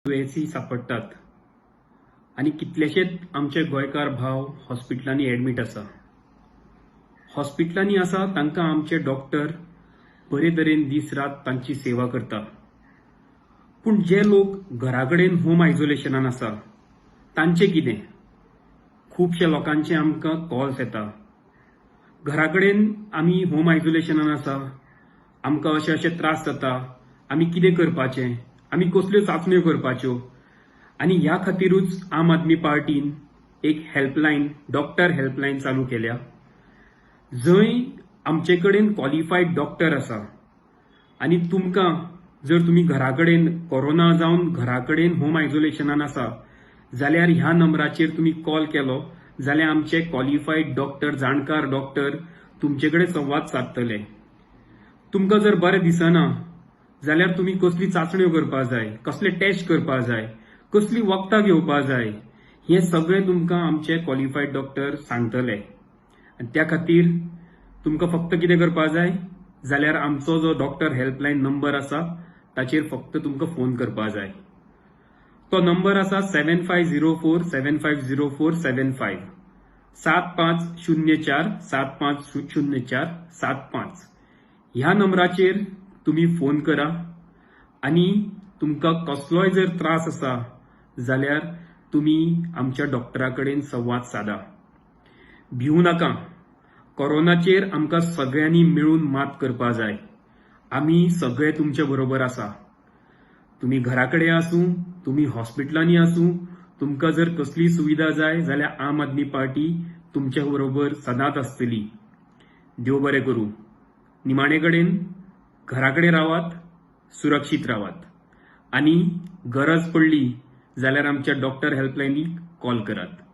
दुयेंसी सांपडटात आनी कितलेशेच आमचे गोंयकार भाव हॉस्पिटलांनी एडमीट आसा. हॉस्पिटलांनी आसा तांकां आमचे डॉक्टर बरे तरेन दीस रात तांची सेवा करता. पूण जे लोक घरा कडेन होम आयसोलेशनान आसा तांचें कितें? खुबशे लोकांचे आमकां कॉल्स येता, घरा कडेन आमी होम आयसोलेशनान आसा, आमकां अशे अशे त्रास जाता, आमी कितें करपाचें, आमी कसल्यो चांचण्यो करपाच्यो? आनी ह्या खातिरूच आम आदमी पार्टीन एक हेल्पलायन, डॉक्टर हेल्पलायन चालू केल्या, जंय आमचे कडेन क्वॉलिफायड डॉक्टर आसा. आनी तुमकां जर तुमी घरा कडेन कोरोना जावन घरा कडेन होम आयसोलेशनान आसा जाल्यार ह्या नंबराचेर तुमी कॉल केलो जाल्यार आमचे क्वॉलिफायड डॉक्टर, जाणकार डॉक्टर तुमचे कडेन संवाद सादतले. तुमकां जर बरें दिसना जाल्यार तुमी कसली चांचण्यो करपा जाय, कसले टेस्ट करपा जाय, कसली वखदां घेवपा जाय, हें सगळें तुमकां आमचे क्वॉलिफायड डॉक्टर सांगतले. आनी त्या खातीर तुमकां फक्त कितें करपा जाय जाल्यार आमचो जो डॉक्टर हेल्पलायन नंबर आसा ताचेर फक्त तुमकां फोन करपा जाय. तो नंबर आसा 7504750475, 7504750475. ह्या नंबराचेर तुमी फोन करा आनी तुमकां कसलोय जर त्रास आसा जाल्यार तुमी आमच्या डॉक्टरा कडेन संवाद सादा. भिवू नाका. कोरोनाचेर आमकां सगळ्यांनी मेळून मात करपा जाय. आमी सगळे तुमचे बरोबर आसा. तुमी घरा कडेन आसूं, तुमी हॉस्पिटलांनी आसूं, तुमकां जर कसलीय सुविधा जाय जाल्यार आम आदमी पार्टी तुमच्या बरोबर सदांच आसतली. देव बरें करूं. निमाणे कडेन घरा कडेन रावात, सुरक्षीत रावात आनी गरज पडली जाल्यार आमच्या डॉक्टर हेल्पलायनीक कॉल करात.